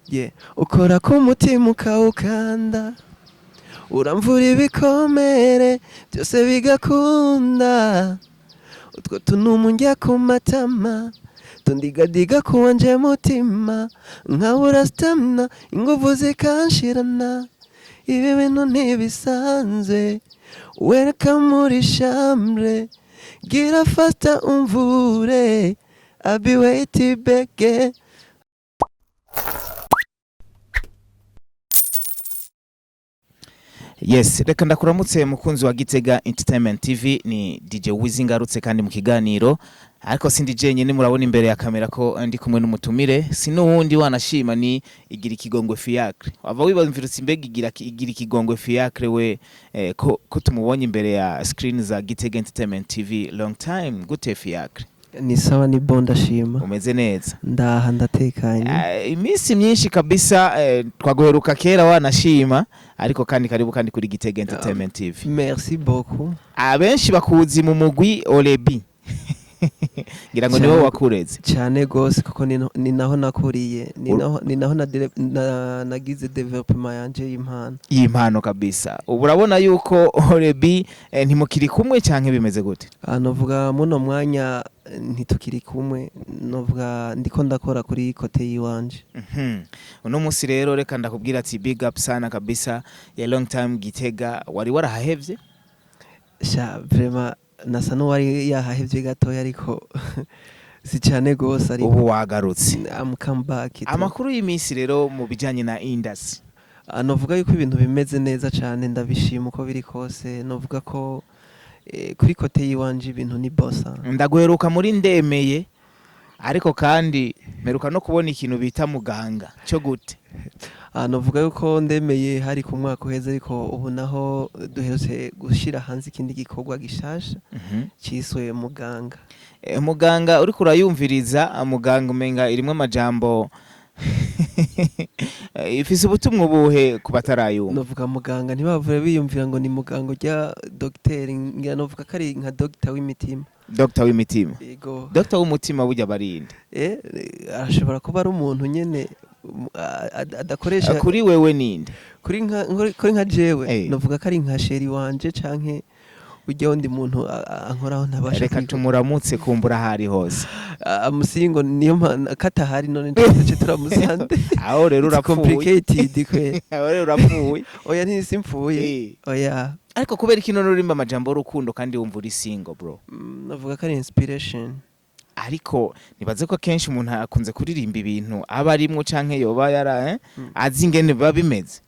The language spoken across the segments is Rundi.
Yeah. Ukora ku mutima ukawukanda, uramvura ibikomere byose bigakunda. Utwo tunumu njya ku matama tundigadiga kuwanje mutima, nkabura stamina, inguvu zikanshirana. Ibi bintu ntibisanzwe. Welcome muri chambre, gira faster umvure. I'll be waiting back. Yes, reka ndakuramutse mukunzi wa Gitega Entertainment TV. Ni DJ Wizi ngarutse kandi mu kiganiro, ariko sindi jenyine. Murabona imbere ya kamera ko ndi kumwe n'umutumire, si n'uwundi wanashima, ni Igira Ikigongwe Fiacre. Wava wibaza uti: "Mbega Igira Ikigongwe Fiacre we, ko tumubonye imbere ya screen za Gitega Entertainment TV long time gute?" Fiacre? Ni sawa, ni bon, ndashima. Umeze neza? Ndaha, ndatekanye. Iminsi myinshi kabisa, twaguheruka kera wanashima, ariko kandi karibu kandi kuri Gitega Entertainment TV. Merci beaucoup. Abenshi bakuzi mu mugwi Olebi, ngira ngo niwo wakureze. Cyane gose, kuko ni naho nakuriye, ni naho nagize développement yanje y'impano. Y'impano kabisa. Ubu urabona yuko Olebi ntimukiri kumwe, canke bimeze gute? Ah, novuga muno mwanya ntitukiri kumwe, novuga ndiko ndakora kuri côté yiwanje. Uno munsi rero reka ndakubwira ati big up sana kabisa ya long time. Gitega wari warahahevye? Sha, vraiment nasa n'uwari yahahevye gatoya, ariko si cyane gose, ariko ubu wagarutse. I'm come back. Amakuru y'iminsi rero mu bijanye na industry? Ah, novuga yuko ibintu bimeze neza cyane, ndabishima uko biri kose. Novuga ko kuri côté yiwanje ibintu ni bosa. Ndaguheruka muri Ndemeye, ariko kandi mperuka no kubona ikintu bita Muganga cyo gute? Ah, novuga yuko Ndemeye hari ku mwaka uheze, ariko ubu naho duherutse gushyira hanze ikindi gikorwa gishasha cyiswe Muganga. Muganga uriko urayumviriza, Muganga umenga irimwo amajambo, ifise ubutumwa ubuhe ku batarayumva? Novuga Muganga ntibavure biyumvira ngo ni muganga ujya dogiteri, ngira novuga ko ari nka dogita w'imitima. Dogita w'imitima? Yego. Dogita w'umutima burya barinde? Arashobora kuba ari umuntu nyene adakoresha. Kuri wewe ninde? Kuri nka jewe, novuga ko ari nka chéri wanje canke ujya wundi muntu ankoraho ntabasha Reka tumuramutse kumbura ahari hose. Amusingo niyo katahari none tuce turamusande. Aho rero It's urapfuye. complicated kwe. Aho rero urapfuye. Oya, ntisimpfuye. Oya. Ariko kubera iki none urimba amajambo y'urukundo kandi wumva uri single, bro? Navuga ko ari inspiration. Ariko nibaze ko akenshi umuntu akunze kuririmba ibintu aba arimwo canke yoba yara azi ingene biba bimeze.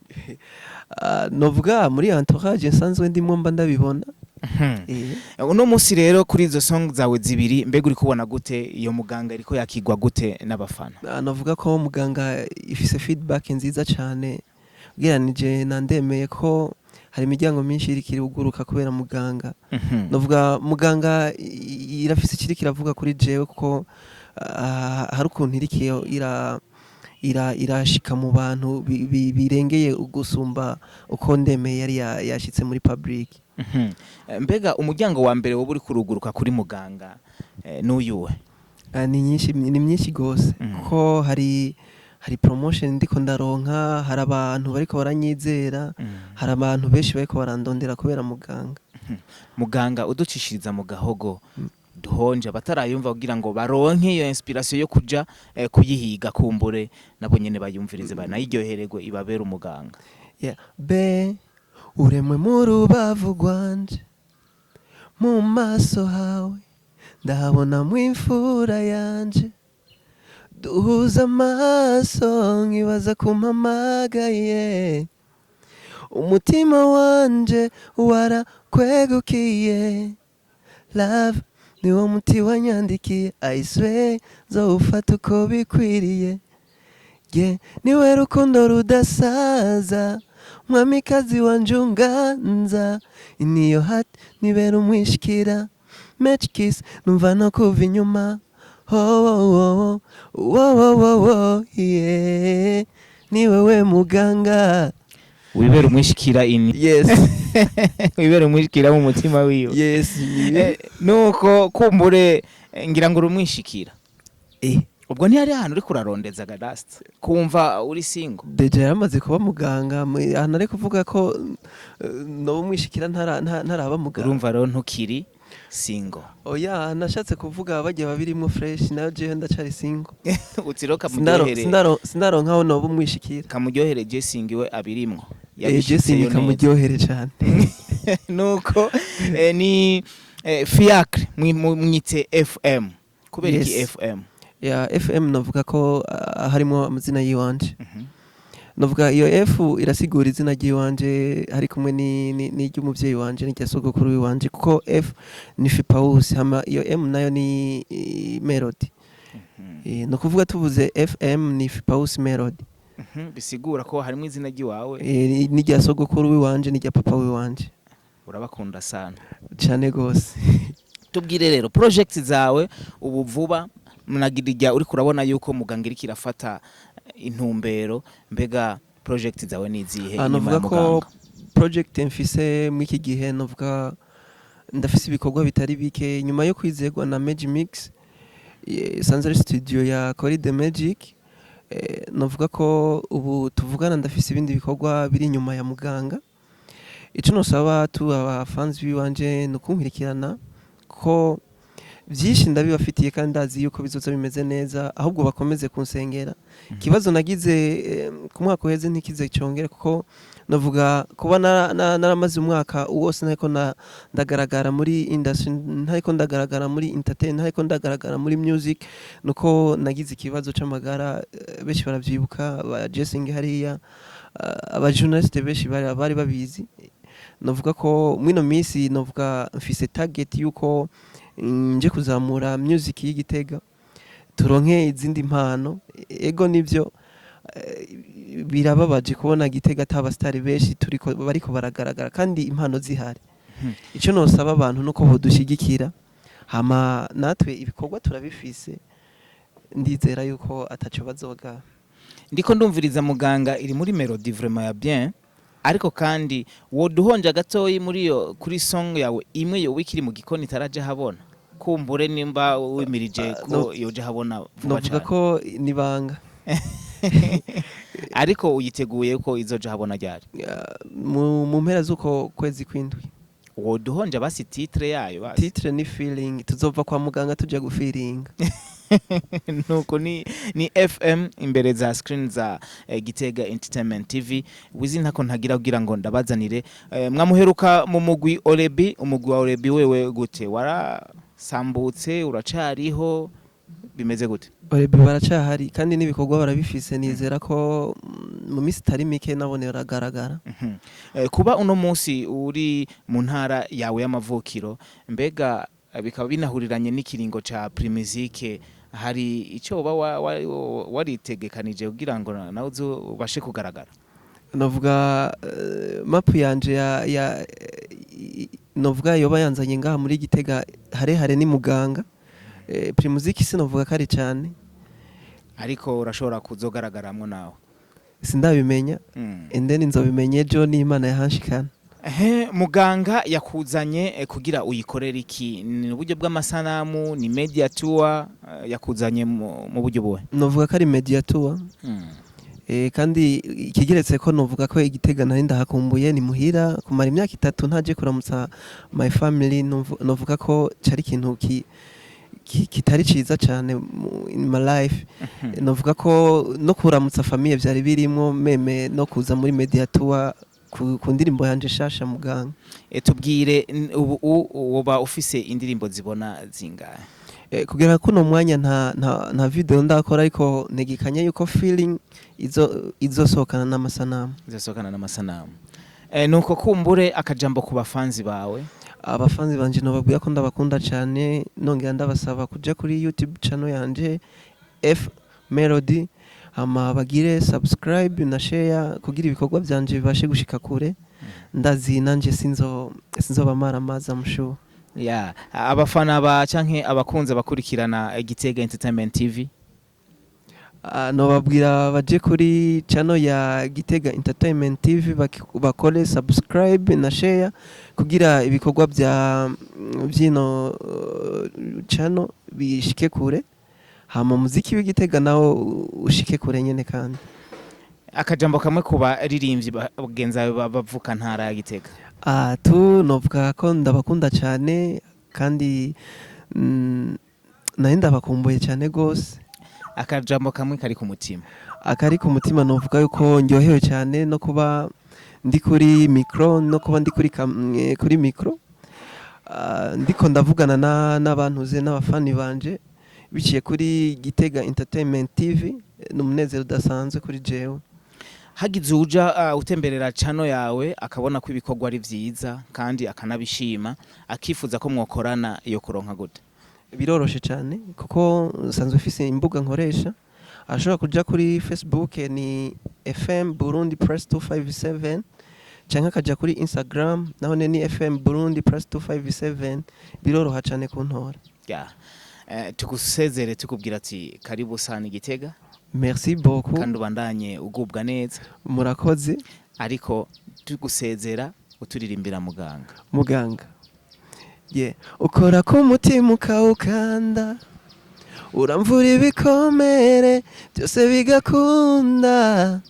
Ah, novuga muri entourage nsanzwe ndimwo mba ndabibona. Uno munsi rero kuri izo song zawe zibiri, mbega uri kubona gute iyo Muganga iriko yakigwa gute n'abafana? Ah, navuga ko Muganga ifise feedback nziza cyane ugereranije na Ndemeye, ko hari imiryango myinshi iriko iruguruka kubera Muganga. Navuga Muganga irafise ikiri kiravuga kuri jewe, kuko hari ukuntu iriko ira ira irashika mu bantu birengeye gusumba uko Ndemeye yari yashitse muri public. Mbega umuryango wa mbere wowe uri kuruguruka kuri Muganga n'uyuwe? Ah, ni nyinshi, ni myinshi gose, kuko hari promotion ndiko ndaronka, hari abantu bariko baranyizera, hari abantu benshi bariko barandondera kubera Muganga. Muganga uducishiriza mu gahogo duhonje abatarayumva, kugira ngo baronke iyo inspiration yo kuja kuyihiga, kumbure nabo nyene bayumvirize banayiryohererwe, ibabere umuganga. Yeah. Be uremwe mu rubavu rwanje, mu maso hawe ndahabonamo imfura yanje. Duhuza amaso nkibaza kumpamagaye, umutima wanje warakwegukiye. Love niwo muti wanyandikiye, I swear nzowufata uko bikwiriye. Yeah, niwe rukundo rudasaza, mwamikazi wanje unganza. Niyo hat nibera umwishikira, match kiss numva no kuva inyuma. Oh, yeah, ni wewe muganga. Wibera umwishikira ini. Yes. Wibera umwishikira mu mutima wiwe. Yes. Nuko kumbure ngira ngo urumwishikira. Ubwo ntihari ahantu uriko urarondeza gadast kumva uri single? Déjà yaramaze kuba muganga, ahantu ari kuvuga ko noba umwishikira ntaraba muganga. Urumva rero ntukiri single. Oya, nashatse kuvuga bagiye babirimwo fresh, nayo jewe ndacari single. Utiro kamuryohere. Sindaronka aho noba umwishikira. Kamuryohere Jesing we abirimwo. Jesing. Yabishitseyo neza. Kamuryohere cane. Nuko ni Fiacre mwite FM kubera iki? Yes. FM. Ya FM, novuga ko harimo amazina yiwanje. Novuga iyo F irasigura izina ry'iwanje, hari kumwe n'iry'umuvyeyi wanje n'irya sogokuru wiwanje, kuko F ni Fipawusi, hama iyo M nayo ni Melody. Ni ukuvuga tuvuze FM ni Fipawusi Melody. Bisigura ko harimo izina ry'iwawe. N'irya sogokuru wiwanje n'irya papa wiwanje. Urabakunda sana. Cane gose. Tubwire rero project zawe ubu vuba, mnagirijya uriko urabona yuko muganga iriko irafata intumbero. Mbega project zawe ni izihe inyuma Novuga ya ko muganga? project mfise mw'iki gihe, novuga ndafise ibikorwa bitari bike nyuma yo kwizerwa na Magic Mix, sanzari studio ya Kori the Magic. Novuga ko ubu tuvugana ndafise ibindi bikorwa biri inyuma ya muganga. Ico nosaba tu abafanzi biwanje ni ukunkurikirana, ko byinshi ndabibafitiye kandi ndazi yuko bizoza bimeze neza, ahubwo bakomeze kunsengera. Ikibazo nagize ku mwaka uheze ntikize cyongere, kuko navuga kuba naramaze umwaka wose ntariko ndagaragara muri industry, ntariko ndagaragara muri entertain, ntariko ndagaragara muri music, nuko nagize ikibazo c'amagara. Benshi baravyibuka, ba Jessing hariya, aba journaliste benshi bari babizi. Navuga ko mwino minsi navuga mfise target yuko nje kuzamura music y'Igitega, turonke izindi mpano. Ego nivyo, birababaje kubona Gitega ata abasitari benshi turiko bariko baragaragara kandi impano zihari. Ico nosaba abantu nuko bodushyigikira, hama natwe ibikorwa turabifise, ndizera yuko ataco bazoga. Ndiko ndumviriza muganga iri muri melody vraiment ya bien, ariko kandi woduhonja gatoyi muri iyo kuri song yawe imwe yoba ikiri mu gikoni itaraja habona, kumbure nimba wimirije ko yoja habona vuba Novuga cane. ko nibanga. Ariko uyiteguye ko izoja habona ryari? Mu mpera z'uko kwezi kw'indwi. Woduhonja basi titre yayo basi. Titre ni Feeling, tuzova kwa muganga tuja gufiringa. Nuko ni FM imbere za screen za Gitega Entertainment TV. Wizi ntako ntagira kugira ngo ndabazanire mwamuheruka mu mugwi Orebi. Umugwi wa Orebi wewe gute, warasambutse, uracariho, bimeze gute? Orebi baracahari kandi n'ibikorwa barabifise. Nizera ko mu minsi itari mike nabone baragaragara. Kuba uno munsi uri mu ntara yawe y'amavukiro, mbega bikaba binahuriranye n'ikiringo ca Primusic, hari icyo uba waritegekanije kugira ngo nawe uze ubashe kugaragara? Navuga mapu yanje ya novuga yoba yanzanye ngaha muri Gitega harehare ni muganga. Primusic sinovuga kare cyane. Ariko urashobora kuzogaragaramwo nawe. Sindabimenya. And then nzobimenya ejo n'Imana yahanshikana. Ehe, muganga yakuzanye kugira uyikorere iki? Ni uburyo bw'amasanamu, ni media tour, yakuzanye mu buryo buhe? Novuga ko ari media tour. Kandi ikigeretse ko novuga ko Igitega nari ndahakumbuye, ni muhira. Kumara imyaka 3 ntaje kuramutsa my family, novuga ko cari ikintu kitari ciza cane in my life. Novuga ko no kuramutsa famille vyari birimwo, même no kuza muri media tour ku ndirimbo yanje shasha Muganga. Tubwire ubu woba ufise indirimbo zibona zingahe? Kugera kuno mwanya nta video ndakora, ariko ntegekanya yuko Feeling izosohokana n'amasanamu. Izosohokana n'amasanamu. Nuko kumbure akajambo ku bafanzi bawe. Abafanzi banje nobabwira ko ndabakunda cyane, nongera ndabasaba kuja kuri YouTube channel yanje F Melody, hama bagire subscribe na share kugira ibikorwa byanje bibashe gushika kure. Ndazi nanje sinzobamara amazi amushuha. Ya abafana ba canke abakunze bakurikirana Gitega Entertainment TV? Nobabwira baje kuri channel ya Gitega Entertainment TV, bakore subscribe na share kugira ibikorwa bya byino channel bishike kure. Hama umuziki w'Igitega nawo ushike kure nyene. Kandi Akajambo kamwe ku baririmbyi bagenzi bawe bavuka ntara ya Gitega. Ah, tu novuga ko ndabakunda cyane kandi nari ndabakumbuye cyane gose. Akajambo kamwe kari ku mutima. Akari ku mutima, novuga yuko ndyohewe cyane no kuba ndi kuri micro, no kuba ndi kuri micro. Ah, ndiko ndavugana n'abantuze n'abafani banje biciye kuri Gitega Entertainment TV. Ni umunezero udasanzwe kuri jewe. Hagize uja utemberera channel yawe, akabona ko ibikorwa ari vyiza kandi akanabishima, akifuza ko mwokorana, iyo kuronka gute? Biroroshe cyane kuko nsanzwe mfise imbuga nkoresha. Ashobora kuja kuri Facebook, ni FM Burundi Press 257, canke akaja kuri Instagram, nahone ni FM Burundi Press 257. Biroroha cyane kuntora. Ya. Tugusezere tukubwira ati karibu sana Igitega. Merci beaucoup. Kandi ubandanye ugubwa neza. Murakoze. Ariko tugusezera uturirimbira Muganga. Muganga, yeah. Ukora ku mutima ukawukanda, uramvura ibikomere byose bigakunda.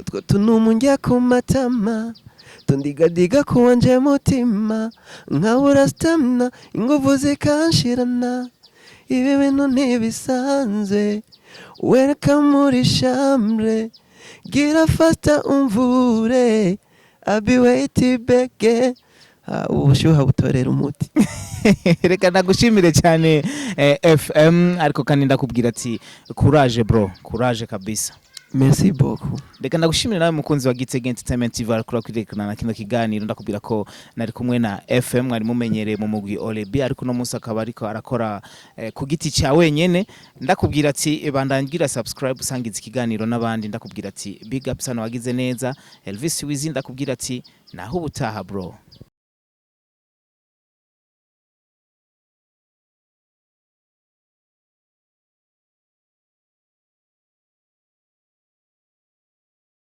Utwo tunumu njya ku matama tundigadiga kuwanje mutima, nkabura stamina, inguvu zikanshirana. Ibi bintu ntibisanzwe. Welcome muri chambre, gira fasta umvure. I'll be waiting bege. Ah, ubushyuha butorera umuti. Reka nagushimire cyane, FM, ariko kandi ndakubwira ati courage bro, courage kabisa. Merci beaucoup. Reka ndagushimire nawe mukunzi wa Gitega Entertainment TV ariko urakurikirana na kino kiganiro. Ndakubwira ko nari kumwe na FM mwari mumenyereye mu mugwi Olebi, ariko uno munsi akaba ariko arakora ku giti cya wenyene. Ndakubwira ati bandangira subscribe, usangiza ikiganiro n'abandi. Ndakubwira ati big up sana, wagize neza. Elvis Wizi, ndakubwira ati naho ubutaha bro.